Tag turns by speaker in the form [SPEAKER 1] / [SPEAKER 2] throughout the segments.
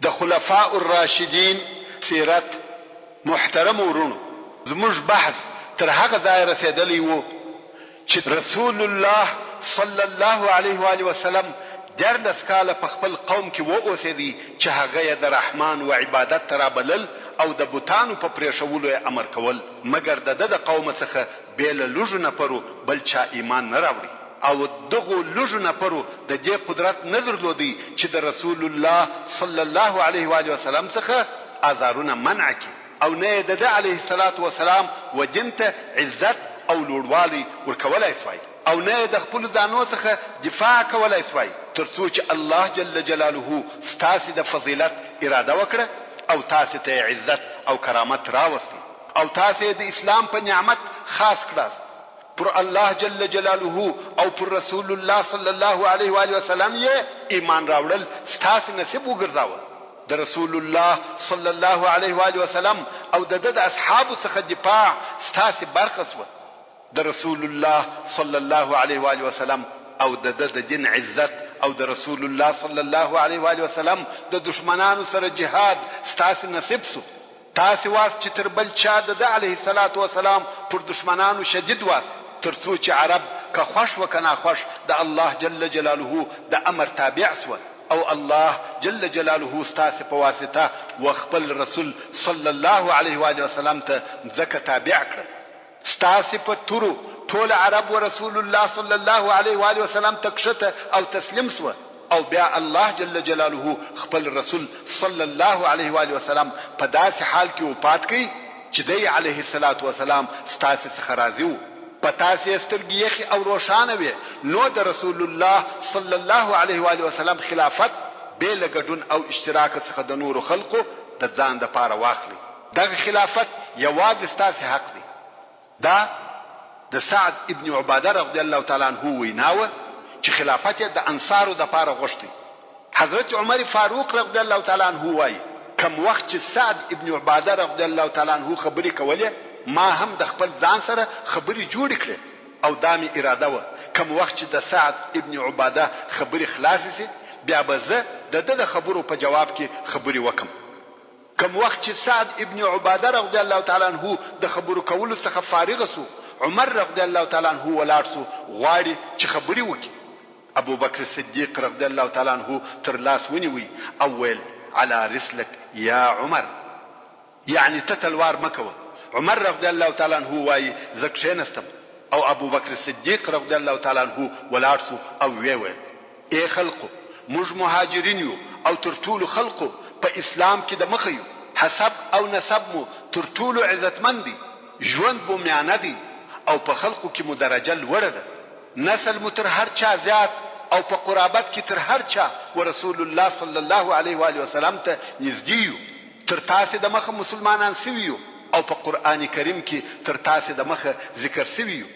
[SPEAKER 1] د خلفاء الراشدین سیرت محترمو وروڼو! زموږ بحث تر هغه ځایه رسېدلی وو چې رسول الله صلی الله علیه وآله وسلم 13 کاله په خپل قوم کې و اوسېدی چې هغه یې د رحمان و عبادت ته رابلل او د بتانو په پرېښولو یې امر کول مګر د ده د قومه څخه بې له لږو نفرو بل چا ایمان نه راوړی. او دغو لږو نفرو د دې قدرت نه درلودی چې د رسول الله صلی الله علیه وآله وسلم څخه آزارونه منع کړي او نه یې د ده علیه الصلوة والسلام و دین ته عزت او لوړوالی ورکولای شوای او نه یې د خپلو ځانو څخه دفاع کولای شوای تر څو چې الله جل جلاله ستاسې د فضیلت اراده وکړه او تاسې ته یې عزت او کرامت راوستی او تاسې یې د اسلام په نعمت خاص کړاست. پر الله جل جلاله او پر رسول الله صلی الله علیه وآله وسلم یې ایمان راوړل ستاسې نصیب وګرځاوه، د رسول الله صلی الله علیه وآله وسلم او د ده د اصحابو څخه دفاع ستاسې برخه شوه، د رسول الله صلی الله علیه وآله وسلم او د ده د دین عزت او د رسول الله صلی الله علیه وآله وسلم د دښمنانو سره جهاد ستاسې نصیب شو. تاسې واست چې تر بل چا د ده علیه الصلوة والسلام پر دښمنانو شدید واست، تر څو چې عرب که خوښ وه که ناخوښ د الله جل جلاله د امر تابع شوه او الله جل جلاله ستاسې په واسطه و خپل رسول صلی الله علیه وآله وسلم ته مځکه تابع کړه. ستاسې په تورو ټول عرب و رسول الله صلی الله علیه وآله وسلم ته کښته او تسلیم شوه او بیا الله جل جلاله خپل رسول صلی الله علیه وآله وسلم په داسې حال کې وفات کړ چې دی علیه الصلوة والسلام ستاسې څخه راضي وو په تاسې یې سترګې یخې او روښانه وې نو د رسول الله صلی الله علیه وآله وسلم خلافت بې له ګډون او اشتراک څخه د نورو خلقو د ځان دپاره واخلئ. دغه خلافت یوازې ستاسې حق دی. دا د سعد ابن عباده رضی الله تعالی عنه وینا وه چې خلافت یې د انصارو لپاره غوښتی. حضرت عمر فاروق رضی الله تعالی عنه وایي، کوم وخت چې سعد ابن عباده رضی الله تعالی عنه خبرې کولې، ما هم د خپل ځان سره خبرې جوړې کړې او دا مې اراده وه، کوم وخت چې د سعد ابن عباده خبرې خلاصې شي، بیا به زه د ده د خبرو په جواب کې خبرې وکړم. کوم وخت چې سعد ابن عباده رضی الله تعالی عنه د خبرو کولو څخه فارغ شو، عمر رضی الله تعالی عنه ولاړ شو غواړي چې خبرې وکړي، ابوبکر صدیق رضی الله تعالی عنه تر لاس ونیوی او ویل، علی رسلک یا عمر، یعنې ته تلوار مه کوه، عمر رضی الله تعالی عنه وایي، زه کښینستم او ابوبکر صدیق رضی الله تعالی عنه ولاړ شو او ویې ویل، اې خلقو! موږ مهاجرین یو او تر ټولو خلقو په اسلام کې د مخه یو، حسب او نسب مو تر ټولو عزتمن دی، ژوند مو میانه دی او په خلقو کې مو درجه لوړه ده، نسل مو تر هر چا زیات او په قرابت کې تر هر چا ورسول الله صلی الله علیه وآله وسلم ته نږدې یو، تر تاسې د مخه مسلمانان شوي یو او په قرآن کریم کې تر تاسې د مخه ذکر شوي یو.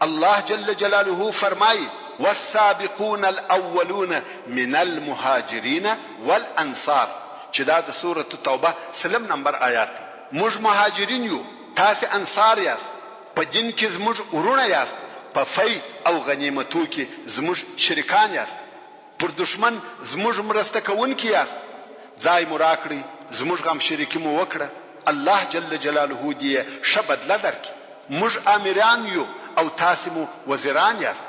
[SPEAKER 1] الله جل جلاله فرمايي، والسابقون الاولون من المهاجرین والانصار چې دا د سورة التوبه سلم نمبر آیات دی، موږ مهاجرین یو، تاسې انصار یاست، په دین کې زموږ وروڼه یاست، په فی او غنیمتو کې زموږ شریکان یاست. پر دښمن زموږ مرسته کوونکي یاست، ځای مو راکړئ، زموږ غمشریکي مو وکړه، الله جل جلاله دې یې ښه بدله درکړي، موږ آمران یو او تاسې مو وزیران یاست.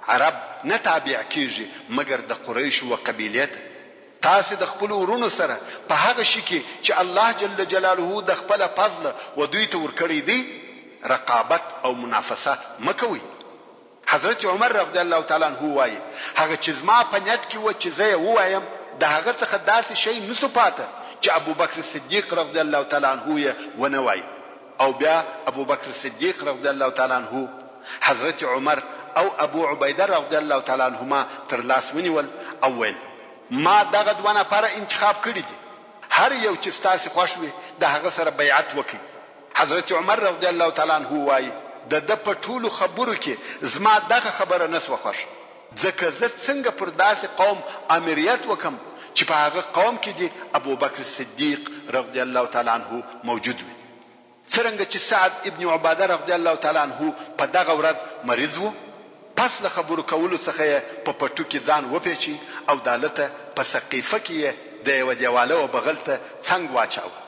[SPEAKER 1] عرب نه تابع کیږي مګر د قریشو و قبیلې ته. تاسې د خپلو وروڼو سره په هغه شي کې چې الله جل جلاله د خپله فضله و دوی ته ورکړی دی، رقابت او منافسه مه کوئ. حضرت عمر رضی الله تعالی عنه وايي، هغه چې زما په نیت کې وه چې زه یې ووایم، د هغه څخه داسې شی نه شو پاته چې ابوبکر صدیق رضی الله تعالی عنه یې ونه وايي او بیا ابوبکر صدیق رضی الله تعالی عنه حضرت عمر او ابو عبیده رضی الله تعالی عنهما تر لاس ونیول او ویل، ما دغه دوه نفره انتخاب کړي دي، هر یو چې ستاسې خوښ وي د هغه سره بیعت وکړئ. حضرت عمر رضی الله تعالی عنه وايي، د ده په ټولو خبرو کې زما دغه خبره نه شوه خوښه، ځکه زه څنګه پر داسې قوم آمریت وکړم چې په هغه قوم کې دې ابوبکر صدیق رضی الله تعالی عنه موجود وي. څرنګه چې سعد ابن عباده رضی الله تعالی عنه په دغه ورځ مریض وو، پس له خبرو کولو څخه یې په پټو کې ځان وپیچی او دالته په سقیفه کې یې د یوه دېواله و بغل ته څنګ واچاوه.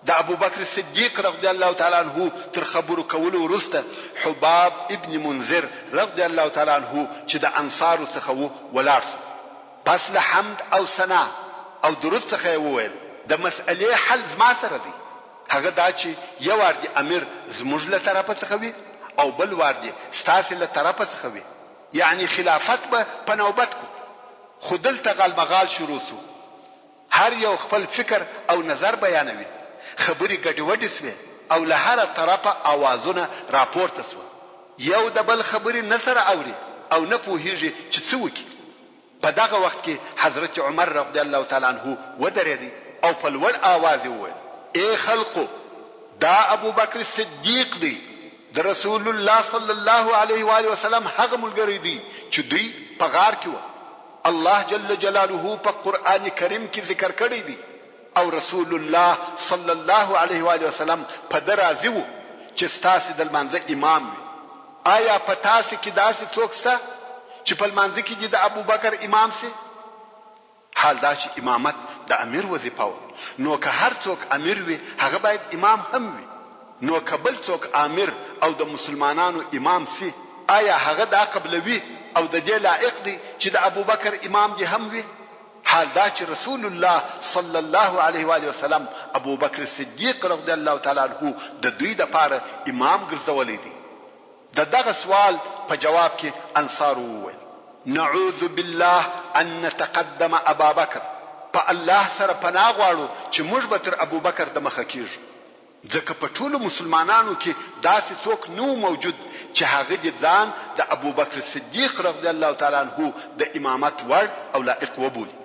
[SPEAKER 1] د ابوبکر صدیق رضی الله تعالی عنه تر خبرو کولو وروسته حباب ابن منذر رضی الله تعالی عنه چې د انصارو څخه وو ولاړ شو. پس له حمد او ثنا او درود څخه یې وویل، د مسئلې حل زما سره دی، هغه دا چې یو وار دې امیر زموږ له طرفه څخه وي او بل وار دې ستاسې له طرفه څخه وي، یعنې خلافت به په نوبت کړو. خو دلته غالمغال شروع شو. هر یو خپل فکر او نظر بیانوي، خبرې ګډې وډې شوې او له هره طرفه اوازونه راپورته شوه. یو د بل خبرې نه سره اوري او نه پوهیږي چې څه وکړي. په دغه وخت کې حضرت عمر رضی الله تعالی عنه ودرېدی او په لوړ آواز یې وویل، اې خلقو! دا ابوبکر صدیق دی، د رسول الله صلی الله علیه وآله وسلم هغه ملګری دی چې دوی په غار کې وه. الله جل جلاله په قرآن کریم کې ذکر کړی دی او رسول الله صلی الله علیه وآله وسلم په ده راضي وو چې ستاسې د لمانځه امام وي. آیا په تاسې کې داسې څوک شته چې په لمانځه کې دې د ابوبکر امام شي؟ حال دا چې امامت د امیر وظیفه وه، نو که هر څوک امیر وي هغه باید امام هم وي، نو که بل څوک آمر او د مسلمانانو امام شي آیا هغه دا قبلوي او د دې لایق دی چې د ابوبکر امام دې هم وي؟ حال دا چې رسول الله صلی الله علیه وآله وسلم ابوبکر صدیق رضی الله تعالی عنه د دوی لپاره امام ګرځولی دی. د دغه سوال په جواب کې انصارو وویل، نعوذ بالله ان نتقدم ابابکر، په الله سره پناه غواړو چې موږ به تر ابوبکر د مخه کیږو، ځکه په ټولو مسلمانانو کې داسې څوک نه وو موجود چې هغه دې ځان د ابوبکر صدیق رضی الله تعالی عنه د امامت وړ او لایق وبولي.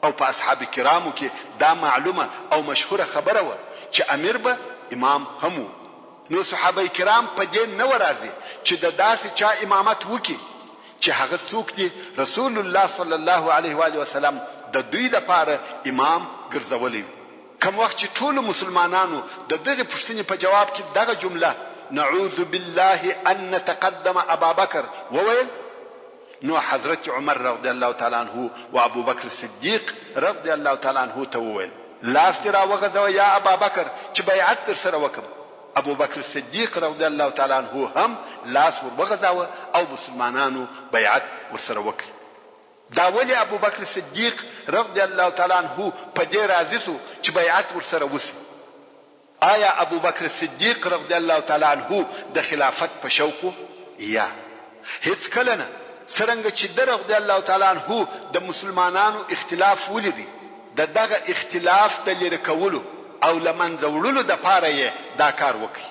[SPEAKER 1] او په اصحاب کرامو کې دا معلومه او مشهوره خبره وه چې امیر به امام هم وو نو صحابه کرام په دې نه وه راضي چې د داسې چا امامت وکړي چې هغه څوک دي رسول الله صلی الله علیه وآله وسلم د دوی لپاره امام ګرځولی وي. کوم وخت چې ټولو مسلمانانو د دغې پوښتنې په جواب کې دغه جمله، نعوذ بالله ان نتقدم ابابکر، وویل، نو حضرت عمر رضی الله تعالی عنه و ابوبکر صدیق رضی الله تعالی عنه ته وویل، لاس دې راوغځوه یا ابابکر چې بیعت درسره وکړم، ابوبکر صدیق رضی الله تعالی عنه هم لاس ور وغځاوه او مسلمانانو بیعت ورسره وکړ. دا ولې ابوبکر صدیق رضی الله تعالی عنه په دې راضي شو چې بیعت ورسره وشي؟ آیا ابوبکر صدیق رضی الله تعالی عنه د خلافت په شوق وو؟ یا. هیڅکله نه، څرنګه چې ده رضی الله تعالی عنه د مسلمانانو اختلاف ولیدی، د دغه اختلاف د لیرې کولو او له منځه وړلو دپاره یې دا کار وکړ.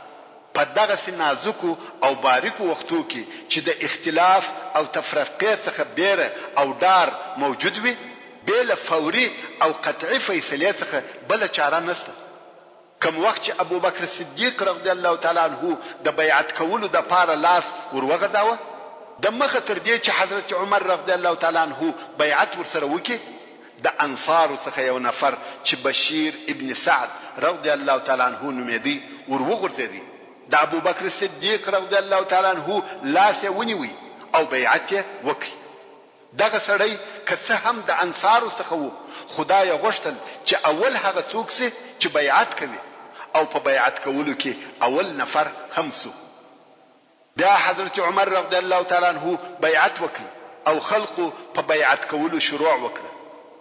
[SPEAKER 1] په دغسې نازکو او باریکو وختو کې چې د اختلاف او تفرقې څخه بیره او ډار موجود وي، بې له فوري او قطعي فیصلې څخه بله چاره نشته. کوم وخت چې ابوبکر صدیق رضی الله تعالی عنه د بیعت کولو دپاره لاس ور وغځاوه، د مخه تر دې چې حضرت عمر رضی الله تعالی عنه بیعت ورسره وکړي، د انصارو څخه یو نفر چې بشیر ابن سعد رضی الله تعالی عنه نومېدی ور وغورځېدی، د ابوبکر صدیق رضی الله تعالی عنه لاس یې ونیوی او بیعت یې وکړ. دغه سړی که څه هم د انصارو څخه وو، خو دا یې غوښتل چې اول هغه څوک شي چې بیعت کوي او په بیعت کولو کې اول نفر هم شو. بیا حضرت عمر رضی الله تعالی عنه بیعت وکړ او خلقو په بیعت کولو شروع وکړه.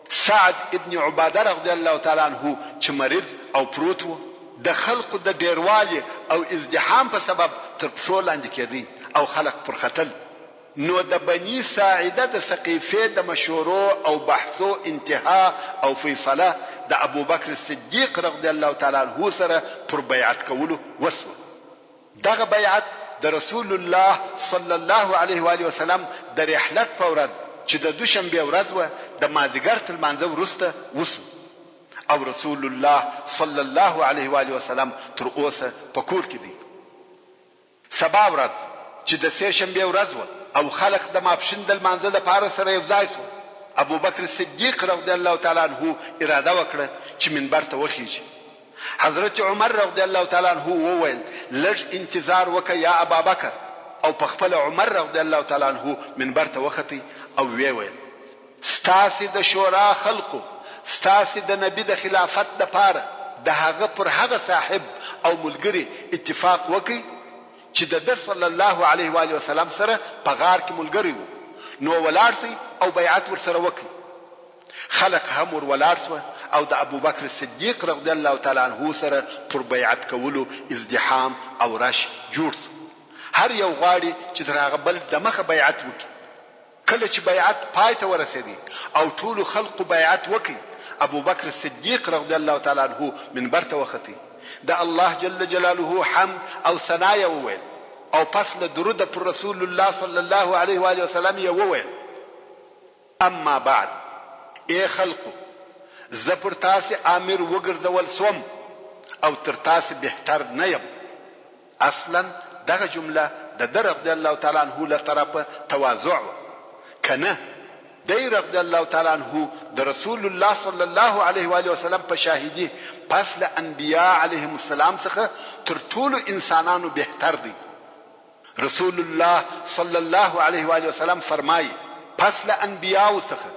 [SPEAKER 1] سعد ابن عباده رضی الله تعالی عنه چې مریض او پروت وو، د خلقو د ډېروالي او ازدحام په سبب تر پښو لاندې کېدی او خلق پر ختل، نو د بني ساعده د سقیفې د مشورو او بحثو انتها او فیصله د ابوبکر صدیق رضی الله تعالی عنه سره پر بیعت کولو وشوه. دغه بیعت د رسول الله صلی الله علیه وآله وسلم د رحلت په ورځ چې د دوشنبې ورځ وه د مازیګر تر لمانځه وروسته وشو او رسول الله صلی الله علیه وآله وسلم تر اوسه په کور کې دی. سبا ورځ چې د سې شنبې ورځ وه او خلق د ماپښین د لمانځه لپاره سره یو ځای شول، ابوبکر صدیق رضی الله تعالی عنه اراده وکړه چې منبر ته وخیژي. حضرت عمر رضی الله تعالی عنه وویل، لږ انتظار وکړه یا ابابکر او په خپله عمر رضی الله تعالی عنه منبر ته وختی او ویې ویل، ستاسې د شورا خلقو ستاسې د نبي د خلافت لپاره د هغه پر هغه صاحب او ملګري اتفاق وکړ چې د ده صلی الله علیه و آله وسلم سره په غار کې ملګری وو، نو ولاړ شئ او بیعت ورسره وکړئ. خلق هم ور ولاړ شوه او د ابوبکر صدیق رضی الله تعالی عنه سره پر بیعت کولو ازدحام او رش جوړ شو. هر یو غواړي چې تر هغه بل دمخه بیعت وکړي. کله چې بیعت پای ته ورسېدی او ټولو خلقو بیعت وکړ، ابوبکر صدیق رضی الله تعالی عنه منبر ته وختی، د الله جل جلاله حمد او ثنا یې وویل او پس له دروده پر رسول الله صلی الله علیه وآله وسلم یې وویل، اما بعد، اې خلقو! زه پر تاسې آمر وګرځول شوم او تر تاسې بهتر نه یم. اصلاً دغه جمله د ده رضی الله تعالی عنه له طرفه تواضع وه، که نه دی رضی الله تعالی عنه د رسول الله صلی الله علیه وآله وسلم په شاهدي پس له انبیاء علیهم السلام څخه تر ټولو انسانانو بهتر دی. رسول الله صلی الله علیه وآله وسلم فرمايي، پس له انبیاوو څخه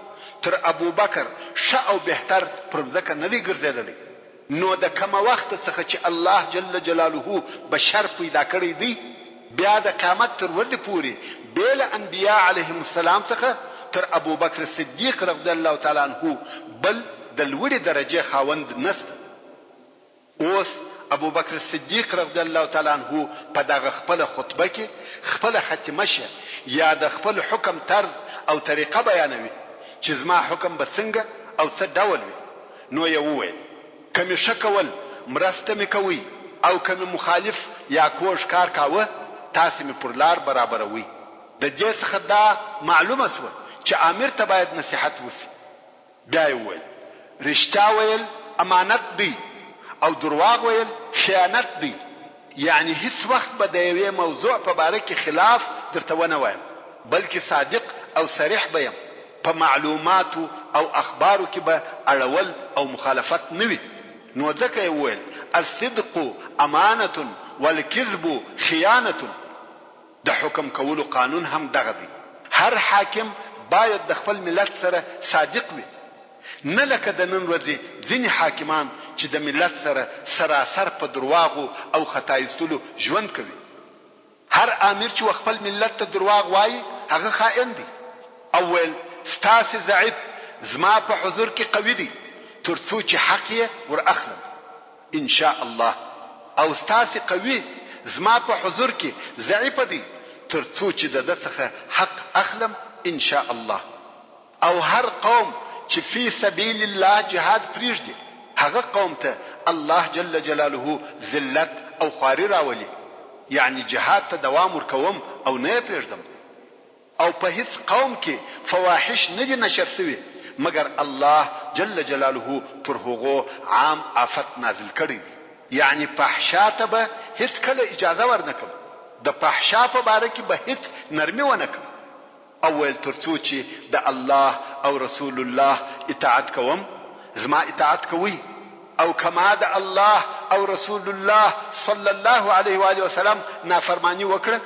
[SPEAKER 1] تر ابوبکر ښه او بهتر پر مځکه نه دی ګرځېدلی، نو د کومه وخته څخه چې الله جل جلاله بشر پیدا کړی دی بیا د قیامت تر ورځې پورې بې له انبیاء علیهم السلام څخه تر ابوبکر صدیق رضی الله تعالی عنه بل د لوړې درجې خاوند نشته. اوس ابوبکر صدیق رضی الله تعالی عنه په دغه خپله خطبه کې خپله ختمه شه یا د خپل حکم طرز او طریقه بیانوي چې زما حکم به څنګه او څه ډول وي نو یې وویل، که مې ښه کول مرسته مې کوئ او که مې مخالف یا کوږ کار کاوه تاسې مې پر لار برابروئ. د دې څخه دا معلومه شوه چې آمر ته باید نصیحت وشي. بیا یې وویل، رښتیا ویل امانت دی او درواغ ویل خیانت دی، یعنې هیڅ وخت به د یوې موضوع په باره کې خلاف درته ونه وایم، بلکې صادق او صریح به یم، په معلوماتو او اخبارو کې به اړول او مخالفت نه وي، نو ځکه یې وویل، الصدق امانة والکذب خیانة. د حکم کولو قانون هم دغه دی، هر حاکم باید د خپل ملت سره صادق وي، نه لکه د نن ورځې ځینې حاکمان چې د ملت سره سراسر په درواغو او خطا ایستلو ژوند کوي. هر آمر چې وخپل ملت ته درواغ وايي هغه خائن دی. او ویل، ستاسې ضعیف زما په حضور کې قوي دی تر څو چې حق یې ور اخلم. ان شاء الله او ستاسې قوي زما په حضور کې ضعیفه دی تر څو چې دده څخه حق اخلم ان شاء الله او هر قوم چې فی سبیل الله جهاد پریږدي هغه قوم ته الله جل جلاله ذلت او خواري راولي یعنی جهاد ته دوام ورکوم او نه یې پریږدم. او په هیڅ قوم کې فواحش نه دي نشر شوي مګر الله جل جلاله پر هغو عام آفت نازل کړی دی، یعنې فحشا ته به هیڅکله اجازه ورنه کړم، د فحشا په باره کې به هیڅ نرمي ونه کړم. او ویل تر څو چې د الله او رسول الله اطاعت کوم زما اطاعت کوئ او که ما د الله او رسول الله صلی الله علیه وآله وسلم نافرماني وکړه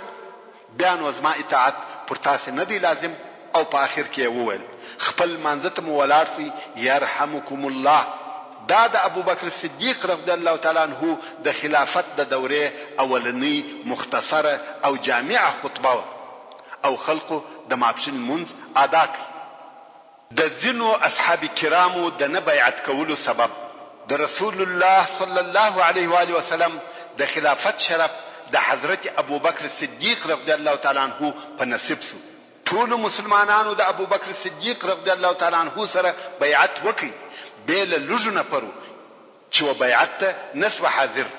[SPEAKER 1] بیا نو زما اطاعت پر تاسې نه دی لازم او په اخر کې یې وویل، خپل لمانځه ته مو ولاړ شئ یرحمکم الله. دا د ابوبکر صدیق رضی الله تعالی عنه د خلافت د دورې اولنۍ مختصره او جامعه خطبه وه او خلقو د ماپښین لمونځ ادا کړ. د ځینو اصحاب کرامو د نه بیعت کولو سبب، د رسول الله صلی الله علیه و آله وسلم د خلافت شرف د حضرت ابوبکر صدیق رضی الله تعالی عنه په نصیب شو، ټولو مسلمانانو د ابوبکر صدیق رضی الله تعالی عنه سره بیعت وکړ، بې له لږو نفرو چې و بیعت ته نه شوه حاضر،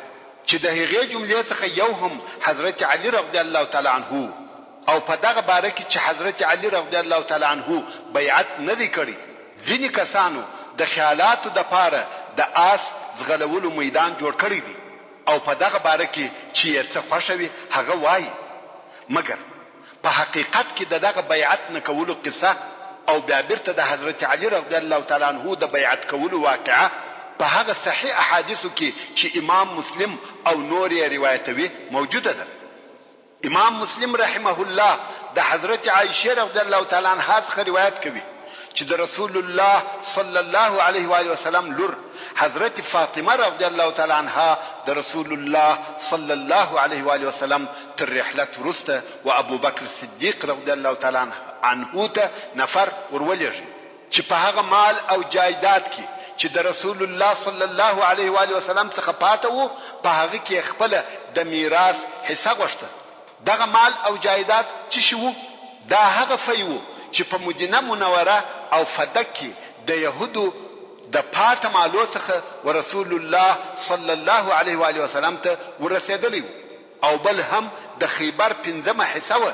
[SPEAKER 1] چې د هغې جملې څخه یو هم حضرت علی رضی الله تعالی عنه وو او په دغه باره کې چې حضرت علی رضی الله تعالی عنه بیعت نه دی کړی، ځینې کسانو د خیالاتو د پاره د آس ځغلولو میدان جوړ کړی دی او په دغه باره کې چې یې څه خوښه وي هغه وایي، مګر. په حقیقت کې د دغه بیعت نه کولو قصه او بیا بیرته د حضرت علی رضی الله تعالی عنه د بیعت کولو واقعه په هغه صحیح احادیثو کې چې امام مسلم او نور یې روایتوي موجوده ده. امام مسلم رحمه الله د حضرت عائشې رضی الله تعالی عنها څخه روایت کوي. چې د رسول الله صلی الله علیه و آله وسلم لور حضرت فاطمه رضی الله تعالی عنها د رسول الله صلی الله علیه و آله وسلم تر رحلت وروسته و ابوبکر صدیق رضی الله تعالی عنه ته نفر ورولېږي چې په هغه مال او جایداد کې چې د رسول الله صلی الله علیه و آله وسلم څخه پاته وو په هغه کې یې خپله د میراث حصه غوښته. دغه مال او جایداد څه شي وو؟ دا هغه فی وو چې په مدینه منوره او فدک کې د یهودو د پاته مالو څخه ورسول الله صلی الله علیه و آله وسلم ته ورسیدلی وو او بل هم د خیبر پنځمه حصه وه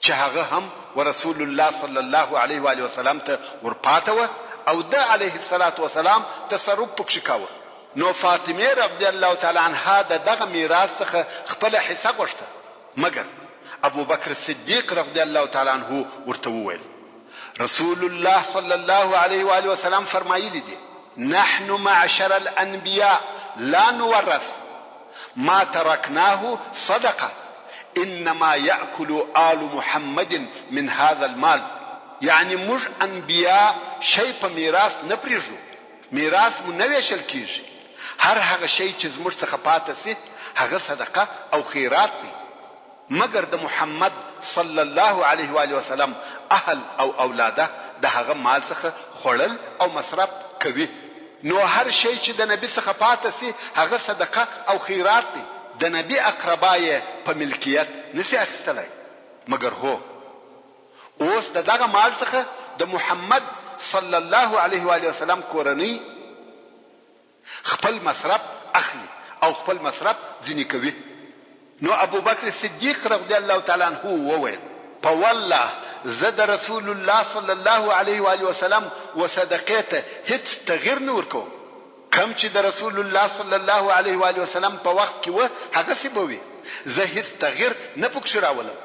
[SPEAKER 1] چې هغه هم ورسول الله صلی الله علیه و آله وسلم ته ورپاته وه او ده علیه الصلوة والسلام تصرف پکښې کاوه. نو فاطمې رضی الله تعالی عنها د دغه میراث څخه خپله حصه غوښته، مګر ابوبکر صدیق رضی الله تعالی عنه ورته وویل، رسول الله صلی الله علیه و آله وسلم فرمایلي دي، نحن معشر الانبیاء لا نورث ما ترکناه صدقه انما یأکل آل محمد من هذا المال، یعنې موږ انبیاء شی په میراث نه پریږدو، میراث مو نه ویشل کیږي، هر هغه شی چې زموږ څخه پاته شي هغه صدقه او خیرات دی، مګر د محمد صلی الله علیه وآله وسلم اهل او اولاده د هغه مال څخه خوړل او مصرف کوي، نو هر شی چې د نبي څخه پاته شي هغه صدقه او خیرات دی، د نبي اقربا یې په ملکیت نشي اخیستلای، مګر هو! اوس د دغه مال څخه د محمد صلی الله علیه و آله وسلم کورنۍ خپل مصرف اخلي او خپل مصرف ځینې کوي. نو ابوبکر صدیق رضی الله تعالی عنه وویل، په والله زه د رسول الله صلی الله علیه و آله وسلم و صدقې ته هیڅ تغیر نه ورکوم، کوم چې د رسول الله صلی الله علیه و آله وسلم په وخت کې وه هغسې به وي، زه هیڅ تغیر نه پکښې راولم.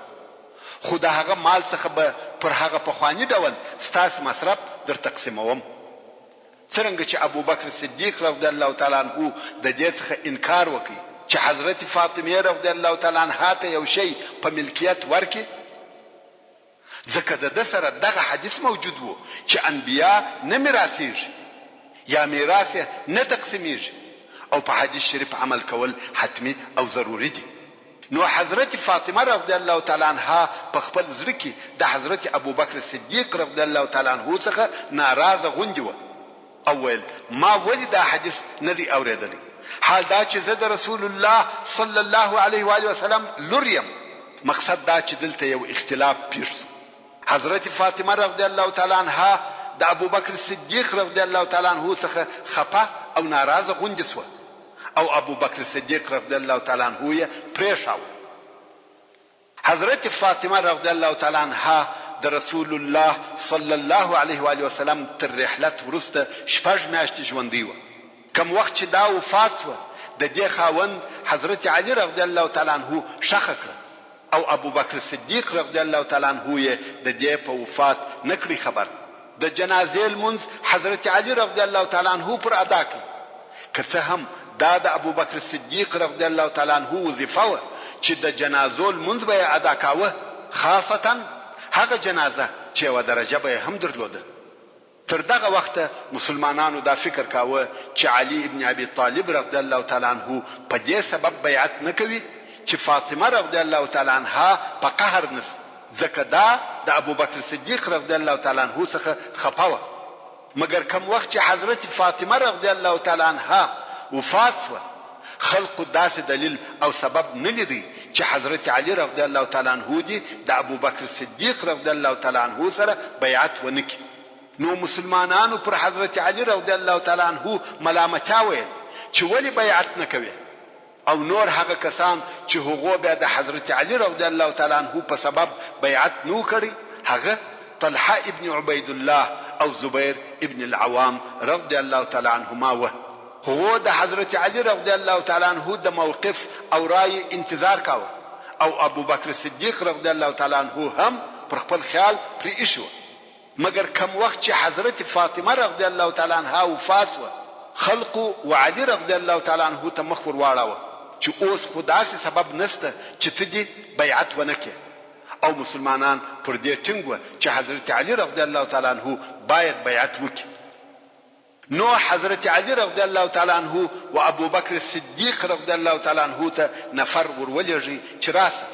[SPEAKER 1] خو د هغه مال څخه به پر هغه پخواني ډول ستاسې مصرف در تقسیموم. څرنګه چې ابوبکر صدیق رضی الله تعالی عنه د دې څخه انکار وکړ چې حضرت فاطمې رضی الله تعالی عنها ته یو شی په ملکیت ورکړي، ځکه د ده سره دغه حدیث موجود وو چې انبیاء نه میراثیږي یا میراث یې نه تقسیمیږي او په حدیث شریف عمل کول حتمي او ضروري دي. نو حضرت فاطمه رضی الله تعالی عنها په خپل زړه کې د حضرت ابوبکر صدیق رضی الله تعالی عنه څخه ناراضه غوندې وه او ویل، ما ولې دا حدیث نه دی اورېدلی، حال دا چې زه د رسول الله صلی الله علیه وآله وسلم لور یم. مقصد دا چې دلته یو اختلاف پېښ شو، حضرت فاطمه رضی الله تعالی عنها د ابوبکر صدیق رضی الله تعالی عنه څخه خپه او ناراضه غوندې شوه، او ابوبکر صدیق رضی الله تعالی عنه یې پرېښاوه. حضرت فاطمه رضی الله تعالی عنها د رسول الله صلی الله علیه وآله وسلم تر رحلت وروسته شپږ میاشتې ژوندۍ وه. کوم وخت چې دا وفات شوه د دې خاوند حضرت علی رضی الله تعالی عنه ښخه کړه. او ابوبکر صدیق رضی الله تعالی عنه یې د دې په وفات نه کړي خبر. د جنازې لمونځ حضرت علی رضی الله تعالی عنه پر ادا کړ. که څه هم دا د ابوبکر صدیق رضی الله تعالی عنه وظیفه وه چې د جنازو لمونځ به یې ادا کاوه، خاصتاً هغه جنازه چې یوه درجه به یې هم درلوده. تر دغه وخته مسلمانانو دا فکر کاوه چې علي ابن ابي طالب رضی الله تعالی عنه په دې سبب بیعت نه کوي چې فاطمه رضی الله تعالی عنها په قهر نه شي ځکه دا د ابوبکر صدیق رضی الله تعالی عنه څخه خپه وه مګر کوم وخت چې حضرت فاطمه رضی الله تعالی عنها وفات شوه خلقو داسې دلیل او سبب نه لیدی چې حضرت علي رضی الله تعالی عنه دې د ابوبکر صدیق رضی الله تعالی عنه سره بیعت ونه کړي. نو مسلمانانو پر حضرت علي رضی الله تعالی عنه ملامتیا ویل چې ولې بیعت نه کوې؟ او نور هغه کسان چې هغو بیا د حضرت علي رضی الله تعالی عنه په سبب بیعت نه وو کړی هغه طلحه ابن عبیدالله او زبیر ابن العوام رضی الله تعالی عنهما وه. هغو د حضرت علی رضی الله تعالی عنه د موقف او رایې انتظار کاوه او ابوبکر صدیق رضی الله تعالی عنه هم پر خپل خیال پرې ایښي وه. مګر کوم وخت چې حضرت فاطمه رضی الله تعالی عنها وفات شوه، خلقو و علی رضی الله تعالی عنه ته مخ ور واړاوه چې اوس خو داسې سبب نشته چې ته دې بیعت ونه کړې. او مسلمانان پر دې ټینګ وه چې حضرت علی رضی الله تعالی عنه باید بیعت وکړي. نو حضرت علی رضی الله تعالی عنه و ابوبکر صدیق رضی الله تعالی عنه ته نفر ور ولېږی چې راسه،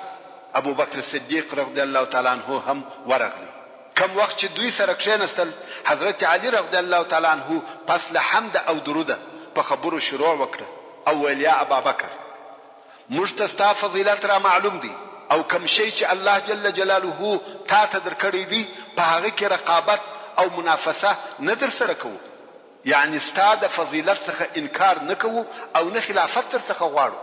[SPEAKER 1] ابوبکر صدیق رضی الله تعالی عنه هم ورغلی. کوم وخت چې دوی سره کښېنستل، حضرت علی رضی الله تعالی عنه پس له حمده او دروده په خبرو شروع وکړه او ویل، یا ابابکر! موږ ته ستا فضیلت را معلوم دی او کوم شی چې الله جل جلاله تا ته درکړی دی په هغه کې رقابت او منافسه نه درسره کوو، یعنې ستا د فضیلت څخه انکار نه کوو او نه خلافت درڅخه غواړو،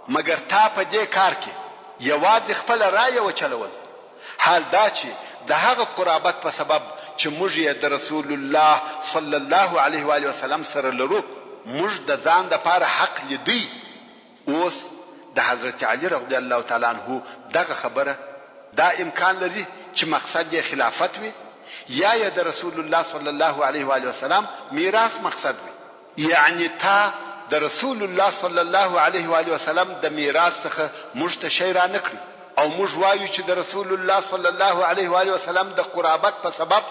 [SPEAKER 1] مګر تا په دې کار کې یوازې خپله رایه وچلوله، حال دا چې د هغه قرابت په سبب چې موږ یې د رسول الله صلی الله علیه وآله وسلم سره لرو، موږ د ځان لپاره حق لیدی. اوس د حضرت علی رضی الله تعالی عنه دغه خبره دا امکان لري چې مقصد یې خلافت وي یا یې د رسول الله صلی الله علیه وآله وسلم میراث مقصد وي. یعنې تا د رسول الله صلی الله علیه وآله وسلم د میراث څخه موږ ته شی را نه کړي او موږ وایو چې د رسول الله صلی الله علیه وآله وسلم د قرابت په سبب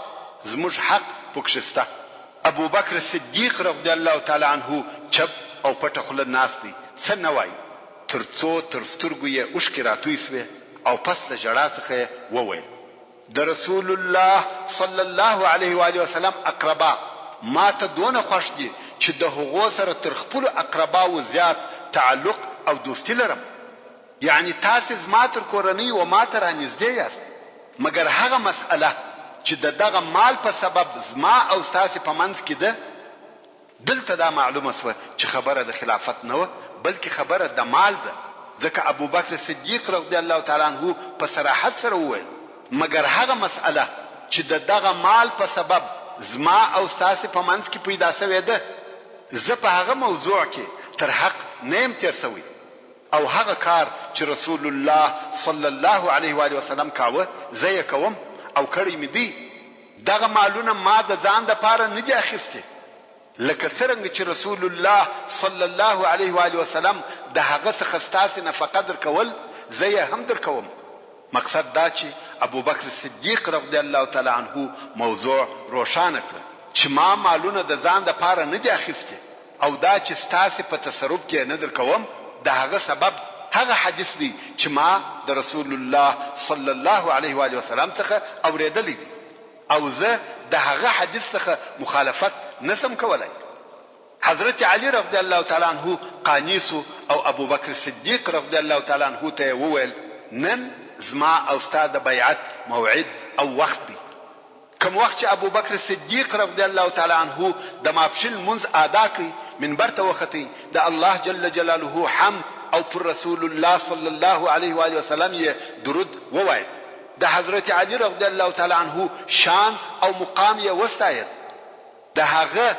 [SPEAKER 1] زموږ حق پکښې شته. ابوبکر صدیق رضی الله تعالی عنه چپ او پټه خوله ناست دی، څه نه وايي، تر څو تر سترګو يې اوښکې راتوی شوې او پس له ژړا څخه يې وويل، د رسول الله صلی الله علیه و آله وسلم اقرباء ما ته دونه خوښ دي چې د هغو سره تر خپلو اقرباوو زیات تعلق او دوستي لرم. یعنې تاسې زما تر کورنۍ و ماته رانږدې یاست، مګر هغه مسئله چې د دغه مال په سبب زما او ستاسې په منځ کې ده، دلته دا معلومه شوه چې خبره د خلافت نه وه، بلکې خبره د مال ده، ځکه ابوبکر صدیق رضی الله تعالی عنه په صراحت سره وویل، مګر هغه مسئله چې د دغه مال په سبب زما او ستاسې په منځ کې پیدا شوې ده، زه په هغه موضوع کې تر حق نه یم تېر شوی. او هغه کار چې رسول الله صلی الله علیه وآله وسلم کاوه زه یې کوم او کړی مې دی، دغه مالونه ما د ځان لپاره نه دي اخیستي، لکه څرنګه چې رسول الله صلی الله علیه وآله وسلم د هغه څخه ستاسې نفقه درکول زه یې هم درکوم. مقصد دا چې ابوبکر صدیق رضی الله تعالی عنه موضوع روښانه کړه چې ما مالونه د ځان لپاره نه دي اخیستي، او دا چې ستاسې په تصرف کې یې نه درکوم د هغه سبب هغه حدیث دی چې ما د رسول الله صلی الله علیه وآله وسلم څخه اورېدلی دی او زه د هغه حدیث څخه مخالفت نه شم کولای. حضرت علی رضی الله تعالی عنه قانع شو او ابوبکر صدیق رضی الله تعالی عنه ته یې وویل، نن زما او ستا د بیعت موعد او وخت دی. کوم وخت چې ابوبکر صدیق رضی الله تعالی عنه د ماپښین لمونځ آدا کړ، منبر ته وختی، د الله جل جلاله حمد او پر رسول الله صلی الله علیه وآله وسلم یې درود ووایه، د حضرت علی رضی الله تعالی عنه شان او مقام یې وستایل، د هغه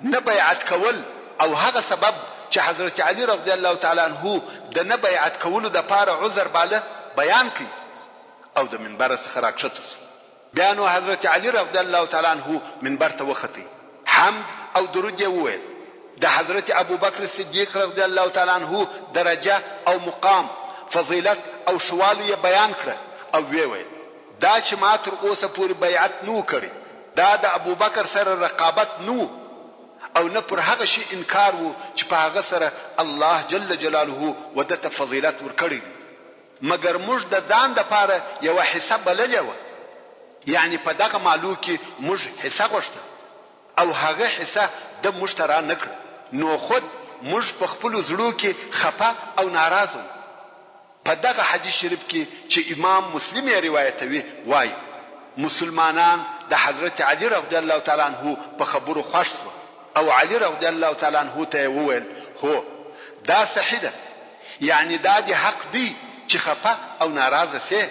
[SPEAKER 1] نه بیعت کول او هغه سبب چې حضرت علی رضی الله تعالی عنه د نه بیعت کولو لپاره عذر باله بیان کړ او د منبره څخه راکښته شو. بیا نو حضرت علی رضی الله تعالی عنه منبر ته وختی، حمد او درود یې وویل، د حضرت ابوبکر صدیق رضی الله تعالی عنه درجه او مقام، فضیلت او ښه والی یې بیان کړه او ویې ویل، دا چې ما تر اوسه پورې بیعت نه وو کړی، دا د ابوبکر سره رقابت نه وو او نه پر هغه شي انکار وو چې په هغه سره الله جل جلاله و ده ته فضیلت ورکړی دی. مګر موږ د ځان لپاره یوه حصه بللې وه، یعنې په دغه مالو کې موږ حصه غوښته او هغه حصه ده موږ ته را نه کړه، نو خود موږ په خپلو زړو کې خپه او ناراضه وو. په دغه حدیث شریف کې چې امام مسلم یې روایتوي وايي، مسلمانان د حضرت علي رضی الله تعالی عنه په خبرو خوښ شوه او علي رضی الله تعالی عنه ته یې وویل، هو! دا صحیح ده، یعنې دا دې حق دی چې خپه او ناراضه شې؟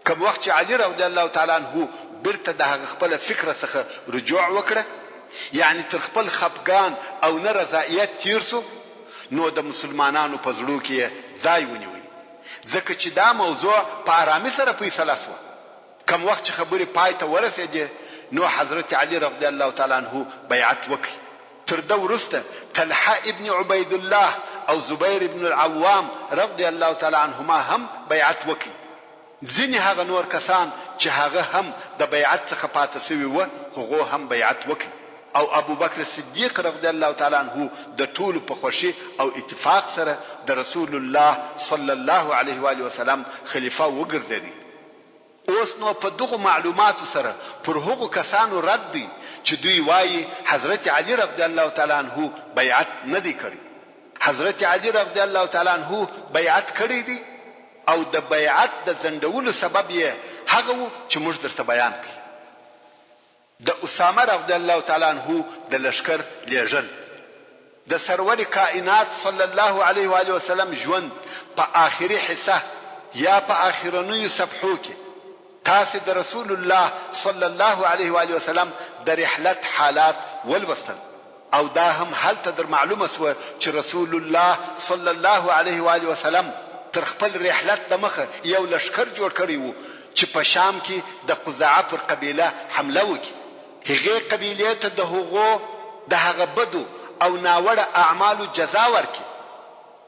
[SPEAKER 1] کوم وخت چې علي رضی الله تعالی عنه بیرته د هغه خپله فکره څخه رجوع وکړه، یعنې تر خپل خپګان او نه رضائیت تیر شو، نو د مسلمانانو په زړو کې یې ځای ونیوی، ځکه چې دا موضوع په آرامي سره فیصله شوه. کوم وخت چې خبرې پای ته ورسېدې نو حضرت علي رضی الله تعالی عنه بیعت وکړ. تر ده وروسته طلحه ابن عبیدالله او زبیر ابن العوام رضی الله تعالی عنهما هم بیعت وکړ. ځینې هغه نور کسان چې هغه هم د بیعت څخه پاته شوي وه هغو هم بیعت وکړ او ابوبکر صدیق رضی الله تعالی عنه د ټولو په خوښي او اتفاق سره د رسول الله صلی الله علیه وآله وسلم خلیفه وګرځیدی. اوس نو په دغو معلوماتو سره پر هغو کسانو رد دی چې دوی وايي حضرت علي رضی الله تعالی عنه بیعت نه دی کړی. حضرت علي رضی الله تعالی عنه بیعت کړی دی او د بیعت د ځنډولو سبب یې هغه وو چې موږ درته بیان کړ. د اسامه رضی الله تعالی عنه د لښکر لېږل. د سرور کائنات صلی الله علیه وآله وسلم ژوند په آخري حصه یا په آخرنیو صفحو کې تاسې د رسول الله صلی الله علیه وآله وسلم د رحلت حالات ولوستل او دا هم هلته در معلومه شوه چې رسول الله صلی الله علیه وآله وسلم تر خپل رحلت دمخه یو لښکر جوړ کړی وو چې په شام کې د قضاعه پر قبیله حمله وکړي، هغې قبیلې ته د هغو د هغه بدو او ناوړه اعمالو جزا ورکړي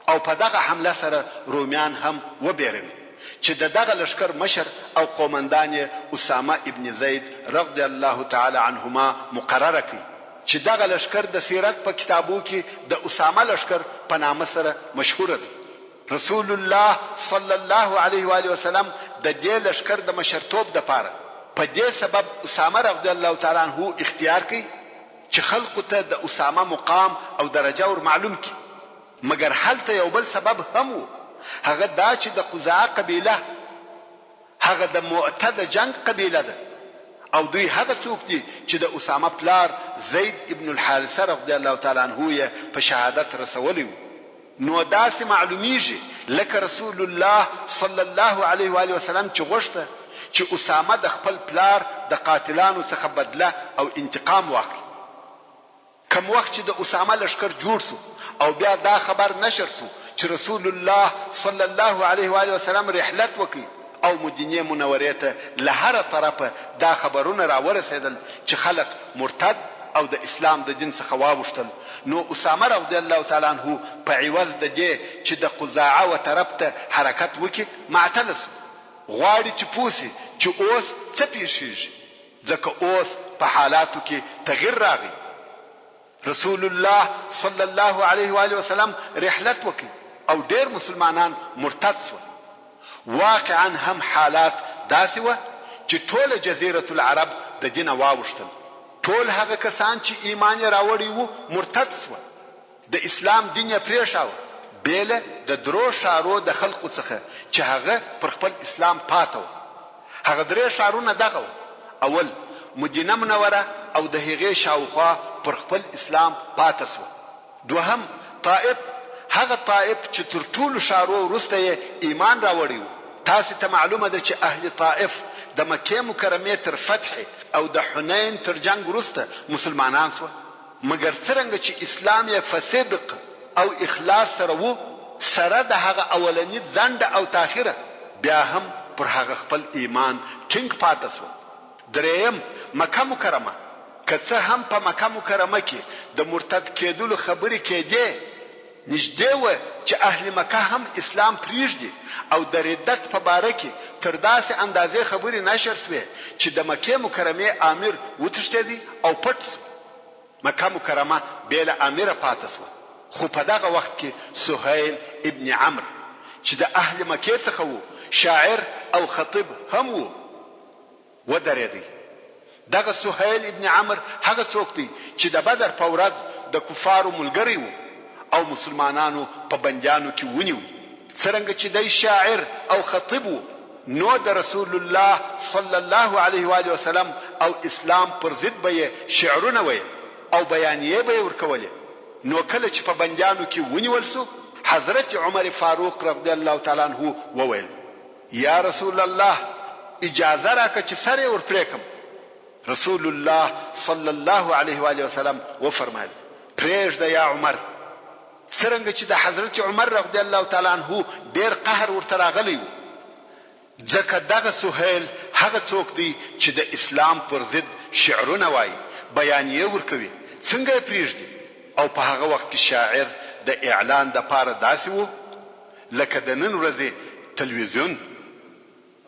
[SPEAKER 1] او په دغه حمله سره رومیان هم وبېروي چې د دغه لښکر مشر او قومندان یې اسامه ابن زید رضی الله تعالی عنهما مقرره کړ چې دغه لښکر د سیرت په کتابو کې د اسامه لښکر په نامه سره مشهور دی. رسول الله صلی الله علیه و آله وسلم د دې لښکر د مشرتوب دپاره په دې سبب اسامه رضی الله تعالی عنه اختیار کړ چې خلقو ته د اسامه مقام او درجه ور معلوم کړي، مګر هلته یو بل سبب هم وو هغه دا چې د قضاعه قبیله هغه د مؤته د جنګ قبیله ده او دوی هغه څوک دي چې د اسامه پلار زید ابن الحارثه رضی الله تعالی عنه یې په شهادت رسولی وو. نو داسې معلومیږي لکه رسول الله صلی الله علیه وآله وسلم چې غوښته چې اسامه د خپل پلار د قاتلانو څخه بدله او انتقام واخلي. کوم وخت چې د اسامه لښکر جوړ شو او بیا دا خبر نشر شو چې رسول الله صلی الله علیه وآله وسلم رحلت وکړ او مدینې منورې ته له هره طرفه دا خبرونه راورسېدل چې خلق مرتد او د اسلام د دین څخه واوښتل نو اسامه رضی الله تعالی عنه په عوض د دې چې د قضاعه و طرف ته حرکت وکړي معطل شو غواړي چې پوه شي چې اوس څه پېښېږي ځکه اوس په حالاتو کې تغیر راغی رسول الله صلی الله علیه وآله وسلم رحلت وکړ او ډېر مسلمانان مرتد شول. واقعا هم حالات داسې وه چې ټوله جزیرة العرب د دینه واوښتل، ټول هغه کسان چې ایمان یې راوړی وو مرتد شول، د اسلام دین یې پرېښاوه، بېله د درو ښارو د خلقو څخه چې هغه پر خپل اسلام پاته وه. هغه درې ښارونه دغه وه، اول، مدینه منوره او د هغې شاوخوا پر خپل اسلام پاته شوه. دوهم، طائف، هغه طائف چې تر ټولو ښارو وروسته یې ایمان راوړی وو. تاسې ته معلومه ده چې اهل طائف د مکې مکرمې تر فتحې او د حنین تر جنګ وروسته مسلمانان شوه. مګر څرنګه چې اسلام یې فه صدق او اخلاص سره وو، سره د هغه اولني ځنډه او تاخیره بیا هم پر هغه خپل ایمان ټینګ پاته شول. درېیم، مکه مکرمه، که څه هم په مکه مکرمه کې د مرتد کېدلو خبرې کېدې، نږدې وه چې اهل مکه هم اسلام پرېږدي او د ردت په باره کې تر داسې اندازې خبرې نشر شوې چې د مکې مکرمې آمر وتښتېد او پټ شو. مکه مکرمه بې له اميره پاته شوه، خو په دغه وخت کې سهيل ابن عمرو چې د اهل مکې څخه وو، شاعر او خطيب هم وو، ودرېدی. دغه سهيل ابن عمرو هغه څوک دی چې د بدر په ورځ د کفارو ملګری وو او مسلمانانو په بنديانو کې ونيوی. څرنګه چې دی شاعر او خطيب وو، نو د رسول الله صلی الله علیه و آله وسلم او اسلام پر ضد به یې شعرونه ویل او بیانیې به یې ورکولې، نو کله چې په بندیانو کې ونیول شو، حضرت عمر فاروق رضی الله تعالی عنه وویل، یا رسول الله! اجازه راکړه چې سر یې ور پرې کړم. رسول الله صلی الله علیه و آله وسلم وفرمایل، پرېږده یا عمر! څرنګه چې د حضرت عمر رضی الله تعالی عنه ډېر قهر ورته راغلی وو، ځکه دغه سهیل هغه څوک دی چې د اسلام پر ضد شعرونه وايي، بیانیې ورکوي، څنګه یې پرېږدي؟ او په هغه وخت کې شاعر د اعلان دپاره داسې وو لکه د نن ورځې تلویزیون.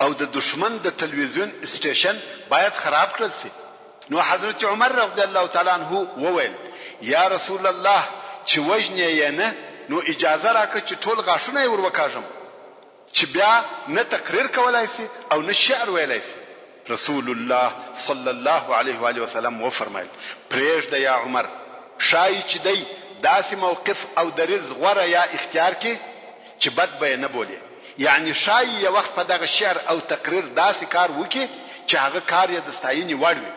[SPEAKER 1] او د دښمن د تلویزیون اسټیشن باید خراب کړل شي. نو حضرت عمر رضی الله تعالی عنه وویل، یا رسول الله چې وژنې یې نه نو اجازه راکړه چې ټول غاښونه یې ور وکاږم چې بیا نه تقریر کولای شي او نه شعر ویلای شي. رسول الله صلی الله علیه وآله وسلم وفرمایل، پرېږده یا عمر، ښايي چې دی داسې موقف او دریځ غوره یا اختیار کړي چې بد به یې نه بولې، یعنې ښايي یو وخت په دغه شعر او تقریر داسې کار وکړي چې هغه کار یې د ستاینې وړ وي.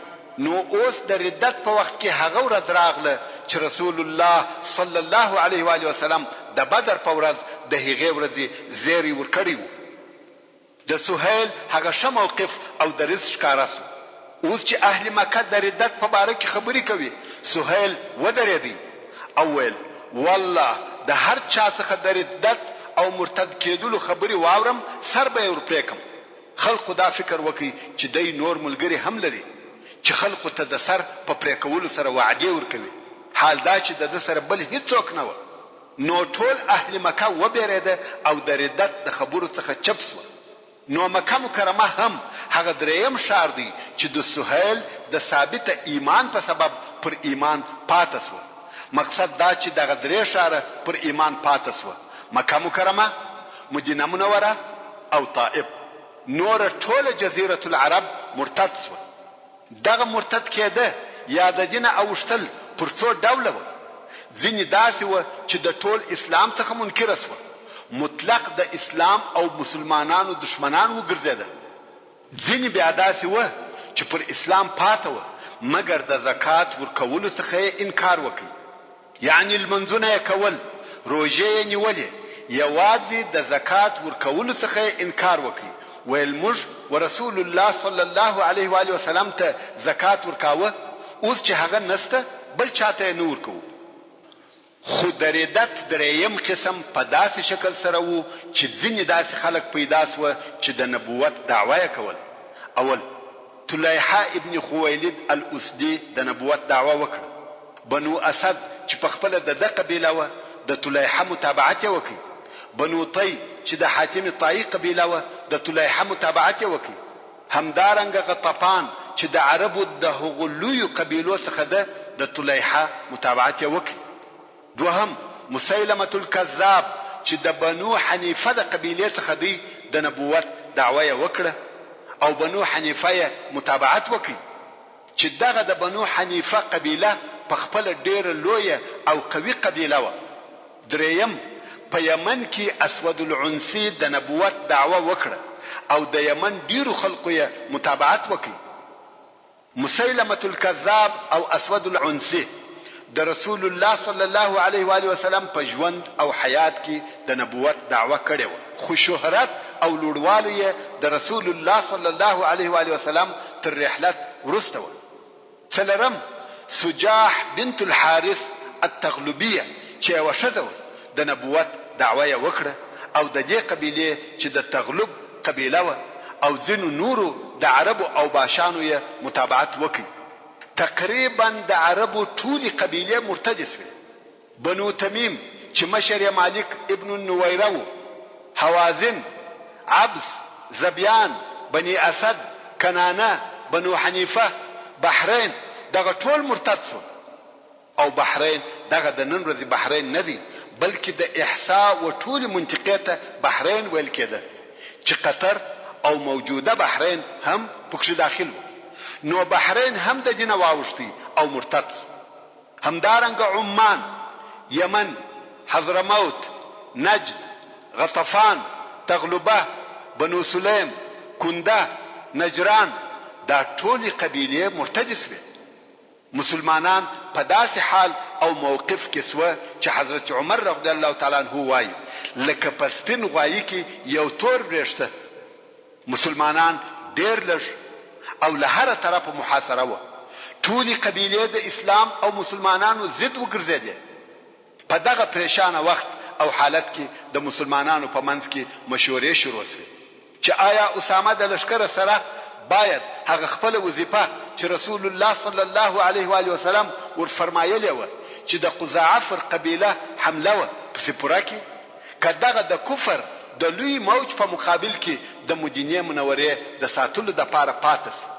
[SPEAKER 1] نو اوس د ردت په وخت کې هغه ورځ راغله چې رسول الله صلی الله علیه وآله وسلم د بدر په ورځ د هغې ورځې زیری ورکړی وو. د سهیل هغه ښه موقف او دریځ ښکاره شو. اوس چې اهل مکه د ردت په باره کې خبرې کوي، سهیل ودرېدی او ویل، والله د هر چا څخه د ردت او مرتد کېدلو خبرې واورم سر به یې ور پرې کړم. خلقو دا فکر وکړ چې دی نور ملګري هم لري چې خلقو ته د سر په پرې کولو سره وعدې ورکوي، حال دا چې د ده سره بل هیڅوک نه وه. نو ټول اهل مکه وبېرېده او د ردت د خبرو څخه چپ شوه. نو مکه مکرمه هم هغه درېیم ښار دی چې د سهیل د ثابته ایمان په سبب پر ایمان پاته شوه. مقصد دا چې دغه درې ښاره پر ایمان پاته شوه، مکه مکرمه، مدینه منوره او طائف. نوره ټوله جزیرة العرب مرتد شوه. دغه مرتد کېده یا د دینه اوښتل پر څو ډوله وه، ځینې داسې وه چې د ټول اسلام څخه منکره شوه، مطلق د اسلام او مسلمانانو دښمنان وګرځېده، ځینې بیا داسې وه چې پر اسلام پاته وه مګر د زکات ورکولو څخه یې انکار وکړ. یعنې لمونځونه یې کول، روژې یې نیولې، یوازې د زکات ورکولو څخه یې انکار وکړ، ویل موږ ورسول الله صلی الله علیه وآله وسلم ته زکات ورکاوه، اوس چې هغه نشته بل چاته یې نه ورکوو. خو د ردت درېیم قسم په داسې شکل سره وو چې ځینې داسې خلک پیدا شوه چې د نبوت دعوه یې کول، اول، طلیحه ابن خویلد الاسدي د نبوت دعوه وکړه، بنو اسد چې په خپله د ده قبیله وه د طلیحه متابعت یې وکړ، بنو طی چې د حاتم طائی قبیله وه د طلیحه متابعت یې وکړ، همدارنګه غطفان چې د عربو د هغو لویو قبیلو څخه ده د طلیحه متابعت یې وکړ. دوهم، مسیلمة الکذاب چې د بنو حنیفه د قبیلې څخه دی د نبوت دعوه یې وکړه او بنو حنیفه یې متابعت وکړ چې دغه د بنو حنیفه قبیله په خپله ډیره لویه او قوي قبیله وه. دریم، په یمن کې اسود العنسي د نبوت دعوه وکړه او د یمن ډیرو خلقو یې متابعت وکړ. مسیلمة الکذاب او اسود العنسي د رسول الله صلی الله علیه وآله وسلم په ژوند او حیات کې د نبوت دعوه کړې وه، خو شهرت او لوړوالی یې د رسول الله صلی الله علیه وآله وسلم تر رحلت وروسته وه. څلورم، سجاح بنت الحارث التغلبیه چې یوه ښځه وه، د نبوت دعوه یې وکړه او د دې قبیلې چې د تغلب قبیله وه او ځینو نورو د عربو اوباشانو یې متابعت وکړ. تقریباً د عربو ټولې قبیلې مرتدې شوې. بنو تمیم چې مشر یې مالک ابن النویره و، هوازن، عبس، ذبیان، بني اسد، کنانه، بنو حنیفه، بحرین دغه ټول مرتد شول. او بحرین دغه د نن ورځې بحرین نه دی بلکې د احساء و ټولې منطقې ته بحرین ویل کېده چې قطر او موجوده بحرین هم پکښې داخل وو نو بحرین هم د دینه واوښتی او مرتد شو همدارنګه عمان، یمن، حضرموت، نجد، غطفان، تغلبه، بنو سلیم، کنده، نجران دا ټولې قبیلې مرتدې شوې. مسلمانان په داسې حال او موقف کې سوه چې حضرت عمر رضی الله تعالی عنه وايي، لکه په سپین غوايي کې یو تور وریښته. مسلمانان ډېر لږ او له هره طرفه محاصره وه. ټولې قبیلې د اسلام او مسلمانانو ضد وګرځېدې. په دغه پرېشانه وخت او حالت کې د مسلمانانو په منځ کې مشورې شروع شوې چې آیا اسامه د لښکره سره باید هغه خپله وظیفه چې رسول الله صلی الله علیه وآله وسلم ور فرمایلې وه چې د قضاعه پر قبیله حمله وه پسې پوره کړي که دغه د کفر د لوی موج په مقابل کې د مدینې منورې د ساتلو دپاره پاته شي.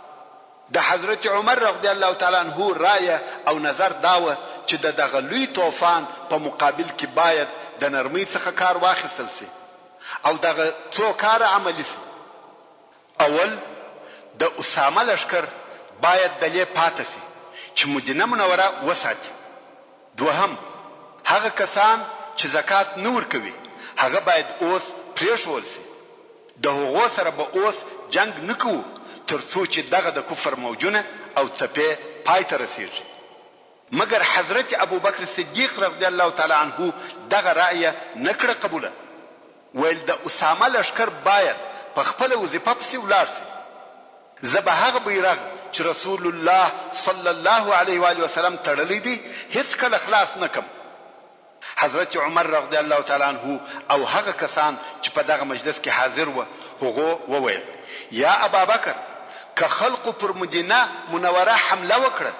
[SPEAKER 1] د حضرت عمر رضی الله تعالی عنه رایه او نظر دا وه چې د دغه لوی طوفان په مقابل کې باید د نرمۍ څخه کار واخیستل شي او دغه څو کاره عملي شي. اول، د اسامه لښکر باید دلې پاته شي چې مدینه منوره وساتي. دوهم، هغه کسان چې زکات نه ورکوي هغه باید اوس پرېښوول شي. د هغو سره به اوس جنګ نه کوو تر څو چې دغه د کفر موجونه او څپې پای ته رسیږي. مګر حضرت ابوبکر صدیق رضی الله تعالی عنه دغه رأیه نه کړه قبوله، ویل د اسامه لښکر باید په خپله وظیفه پسې ولاړ شي. زه به هغه بیرغ چې رسول الله صلی الله علیه وآله وسلم تړلی دی هیڅکله خلاص نه کړم. حضرت عمر رضی الله تعالی عنه او هغه کسان چې په دغه مجلس کې حاضر وه هغو وویل، یا ابابکر! که خلقو پر مدینه منوره حمله وکړه؟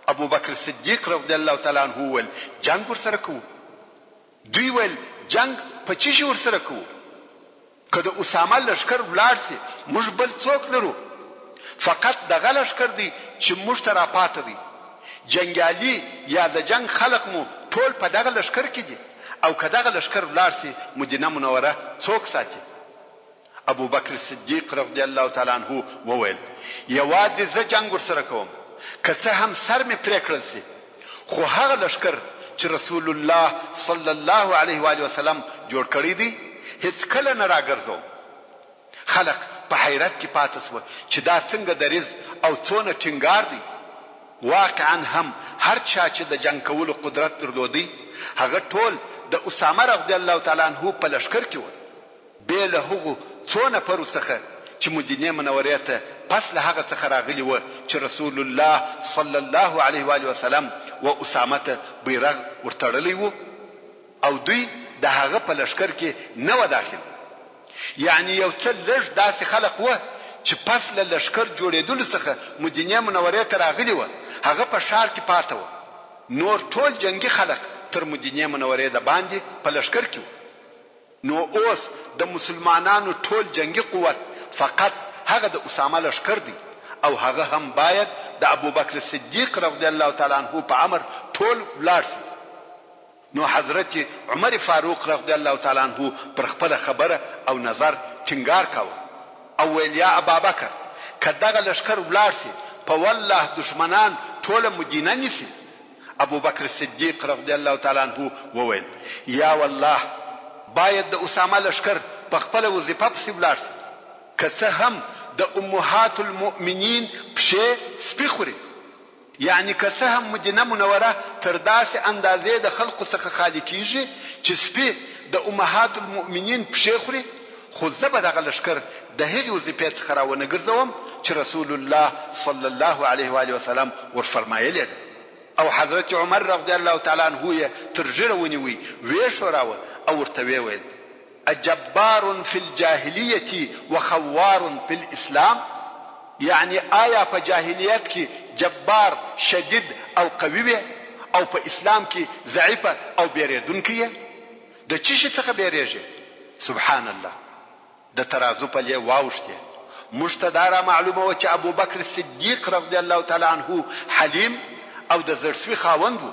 [SPEAKER 1] ابوبکر صدیق رضی الله تعالی عنه وویل، جنګ ورسره کوو. دوی ویل، جنګ په څه شي ورسره کوو؟ که د اسامه لښکر ولاړ شي موږ بل څوک لرو؟ فقط دغه لښکر دی چې موږ ته راپاته دی. جنګیالي یا د جنګ خلق مو ټول په دغه لښکر کې دي او که دغه لښکر ولاړ شي مدینه منوره څوک ساتي؟ ابوبکر صدیق رضی الله تعالی عنه وویل، یوازې زه جنګ ورسره کوم، که څه هم سر مې پرې کړل شي، خو هغه لښکر چې رسول الله صلی الله علیه وآله وسلم جوړ کړی دی هیڅکله نه راګرځوم. خلق په حیرت کې پاتې شوه چې دا څنګه دریځ او څونه ټینګار دی. واقعا هم هر چا چې د جنګ کولو قدرت درلودی هغه ټول د اسامه رضی الله تعالی عنه په لښکر کې وه. بې له هغو څو نفرو څخه چې مدینې منورې ته پس له هغه څخه راغلي وه چې رسول الله صلی الله علیه وآله وسلم و اسامه ته بیرغ ورتړلی وو او دوی د هغه په لښکر کې نه وه داخل یعنې یو څه لږ داسې خلق وه چې پس له لښکر جوړېدلو څخه مدینې منورې ته راغلي وه هغه په ښار کې پاته وه نور ټول جنګي خلق تر مدینې منورې د باندې په لښکر کې وو. نو اوس د مسلمانانو ټول جنګي قوت فقط هغه د اسامه لښکر دی او هغه هم باید د ابوبکر صدیق رضی الله تعالی عنه په امر ټول ولاړ شي. نو حضرت عمر فاروق رضی الله تعالی عنه پر خپله خبره او نظر ټینګار کاوه او ویل یا ابابکر! که دغه لښکر ولاړ شي په والله دښمنان ټوله مدینه نیسي. ابوبکر صدیق رضی الله تعالی عنه وویل، یا والله! باید د اسامه لښکر په خپله وظیفه پسې ولاړ شي، که څه هم د امهات المؤمنین پښې سپي خوري، یعنې که څه هم مدینه منوره تر داسې اندازې د خلقو څخه خالي کیږي چې سپي د امهات المؤمنین پښې خوري، خو زه به دغه لښکر د هغې وظیفې څخه راونه ګرځوم چې رسول الله صلی الله علیه وآله وسلم ورفرمایلې ده. او حضرت عمر رضی الله تعالی عنه یې تر ږیره ونیوی، ویې ښوراوه او ورته ویې ویل، اجبار فی الجاهلیة وخوار فی الاسلام؟ یعنې آیا په جاهلیت کې جبار شدید او قوي وې او په اسلام کې ضعیفه او بېرېدونکی یې؟ د چشي څخه بېرېږې؟ سبحان الله! د ترازو پلې واوښتې. موږ ته دا را معلومه وه چې ابوبکر صدیق رضی الله تعالی عنه حلیم او د زړسوي خاوند وو.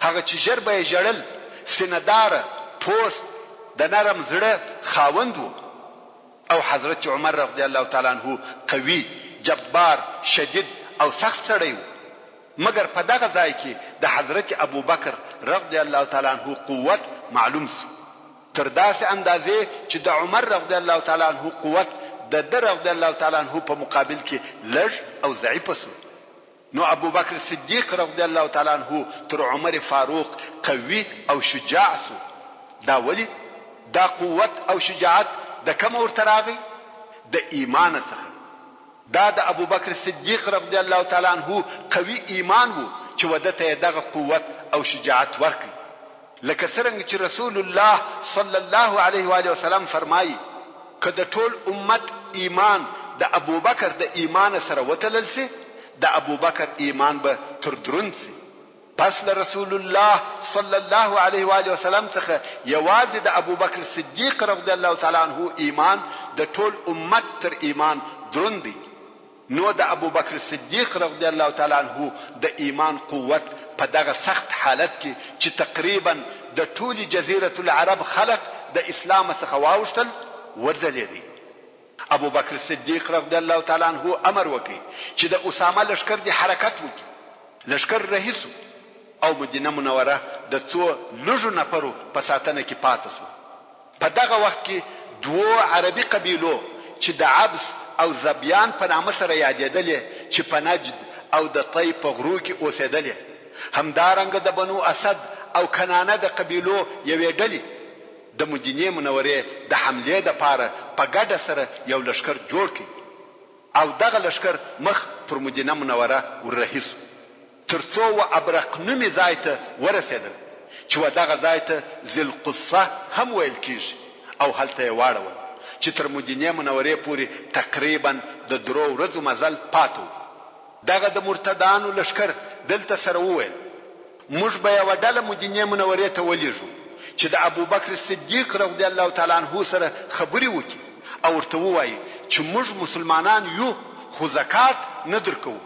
[SPEAKER 1] هغه چې ژر به یې ژړل، سینه داره، پوست، د نرم زړه خاوند وو. او حضرت عمر رضی الله تعالی عنه قوي، جبار، شدید او سخت سړی وو. مګر په دغه ځای کې د حضرت ابوبکر رضی الله تعالی عنه قوت معلوم شو. تر داسې اندازې چې د عمر رضی الله تعالی عنه قوت د ده رضی الله تعالی عنه په مقابل کې لږ او ضعیف شو. نو ابوبکر صدیق رضی الله تعالی عنه تر عمر فاروق قوي او شجاع شو. دا ولې؟ دا قوت او شجاعت د کومه ورته راغی؟ د ایمانه څخه. دا د ابوبکر صدیق رضی الله تعالی عنه قوي ایمان وو چې وده ته یې دغه قوت او شجاعت ورکړ. لکه څرنګه چې رسول الله صلی الله علیه وآله وسلم فرمايي، که د ټول امت ایمان د ابوبکر د ایمانه سره وتلل شي، د ابوبکر ایمان به تر دروند شي. پس له رسول الله صلی الله علیه وآله وسلم څخه یوازې د ابوبکر صدیق رضی الله تعالی عنه ایمان د ټول امت تر ایمان دروند دی، نو د ابوبکر صدیق رضی الله تعالی عنه د ایمان قوت په دغه سخت حالت کې چې تقریباً د ټولې جزیرة العرب خلق د اسلامه څخه واوښتل، وځلېدی. ابوبکر صدیق رضی الله تعالی عنه امر وکړ چې د اسامه لښکر دې حرکت وکړي، لښکر رهي شو او مدینه منوره د څو لږو نفرو په ساتنه کې پاتې شوه. په دغه وخت کې دوو عربي قبیلو چې د عبس او ذبیان په نامه سره یادېدلې چې په نجد او د طی په غرو کې اوسېدلې، همدارنګه د بنو اسد او کنانه د قبیلو یوې ډلې د مدینې منورې د حملې لپاره په ګډه سره یو لښکر جوړ کړ او دغه لښکر مخ پر مدینه منوره ور رهي شو. تر څو و ابرق نومي ځای ته ورسېدل چې و دغه ځای ته ذي القصه هم ویل کېږي او هلته یې واړول چې تر مدینې منورې پورې تقریباً د درو ورځو مزل پاته وو. دغه د مرتدانو لښکر دلته سره وویل، موږ به یوه ډله مدینې منورې ته ولېږو چې د ابوبکر صدیق رضی الله تعالی عنه سره خبرې وکړي او ورته ووایي چې موږ مسلمانان یو خو زکات نه درکوو.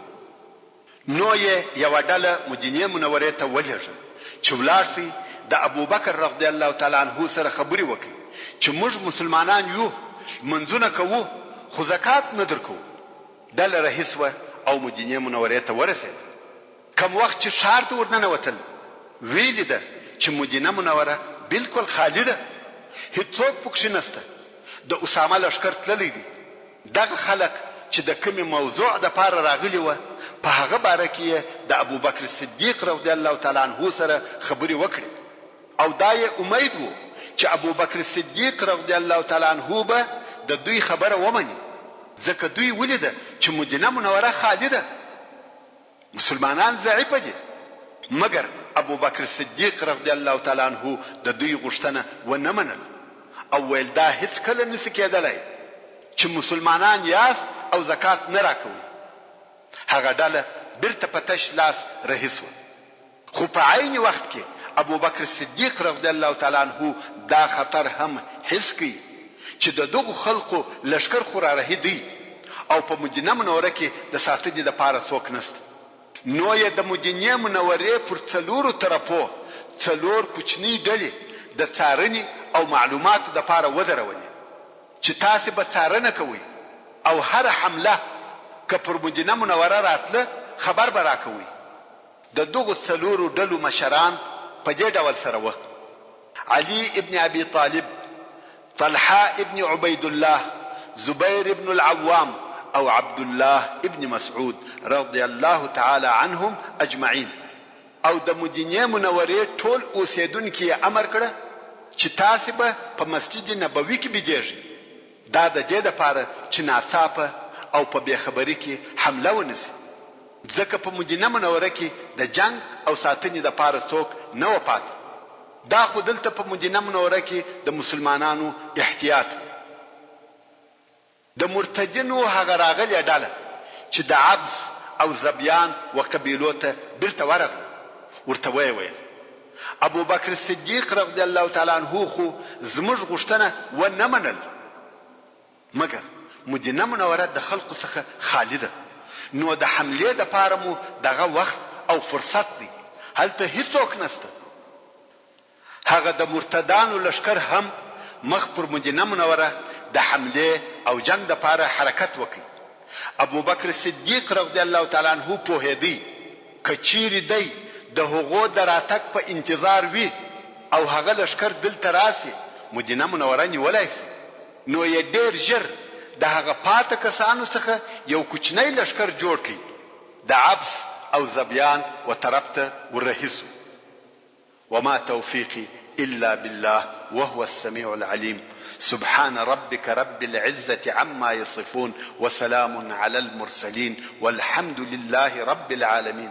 [SPEAKER 1] نو یې یوه ډله مدینې منورې ته ولېږل چې ولاړ شئ د ابوبکر رضی الله تعالی عنه سره خبرې وکړئ چې موږ مسلمانان یو، لمونځونه کوو خو زکات نه درکوو. ډله رهي شوه او مدینې منورې ته ورسېده. کوم وخت چې ښار ته ورننوتل ویې لیده چې مدینه منوره بالکل خالي ده، هیڅوک پکښې نشته، د اسامه لښکر تللی دی. دغه خلق چې د کومې موضوع دپاره راغلي وه په هغه باره کې یې د ابوبکر صدیق رضی الله تعالی عنه سره خبرې وکړې او دا یې امید وو چې ابوبکر صدیق رضی الله تعالی عنه به د دوی خبره ومني ځکه دوی ولیده چې مدینه منوره خالي ده. مسلمانان ضعیفه دي، مګر ابوبکر صدیق رضی الله تعالی عنه د دوی غوښتنه ونه منله او ویل دا هیڅکله نشي کیدلای چې مسلمانان یاست او زکات نه راکوئ. هغه ډله بیرته په تش لاس رهي شوه. خو په عین وخت کې ابوبکر صدیق رضی الله تعالی عنه دا خطر هم حس کړ چې د دغو خلقو لښکر خو را رهي دی او په مدینه منوره کې د ساتنې لپاره څوک نشته، نو یې د مدینې منورې پر څلورو طرفو څلور کوچنۍ ډلې د څارنې او معلوماتو لپاره ودرولې چې تاسې به څارنه کوئ او هره حمله که پر مدینه منوره راتله خبر به راکوئ. د دغو څلورو ډلو مشران په دې ډول سره وه، علي ابن ابي طالب، طلحه ابن عبيدالله، زبير ابن العوام او عبدالله ابن مسعود رضي الله تعالی عنهم اجمعين او د مدينې منورې ټول اوسېدونکي يې امر کړه چې تاسې به په مسجد نبوي کې بيدېږئ، دا د دې لپاره چې ناڅاپه او په بې خبري کې حمله ونه شي. ځکه په مدینه منوره کې د جنګ او ساتنې لپاره څوک نه وه پاته. دا خو دلته په مدینه منوره کې د مسلمانانو احتیاط وو. د مرتدینو هغه راغلې ډله چې د عبس او ذبیان و قبیلو ته بیرته ورغله، ورته ویې ویل، ابوبکر صدیق رضی الله تعالی عنه خو زموږ غوښتنه ونه منل، مګر مدینه منوره د خلقو څخه خالي ده نو د حملې دپاره مو دغه وخت او فرصت دی هلته هیڅوک نشته. هغه د مرتدانو لښکر هم مخ پر مدینه منوره د حملې او جنګ دپاره حرکت وکړ. ابوبکر صدیق رضی الله تعالی عنه پوهیدی که چیري دی د هغو د راتګ په انتظار وي او هغه لښکر دلته راشي مدینه منوره نیولای شي. نو یې ډېر ژر د هغه پاته کسانو څخه یو کوچنی لښکر جوړ کړ، د عبس او ذبیان و طرف ته ور رهي شو. وما توفیقی الا بالله وهو السمیع العلیم سبحان ربک رب العزة عما یصفون وسلام علی المرسلین والحمد لله رب العالمین.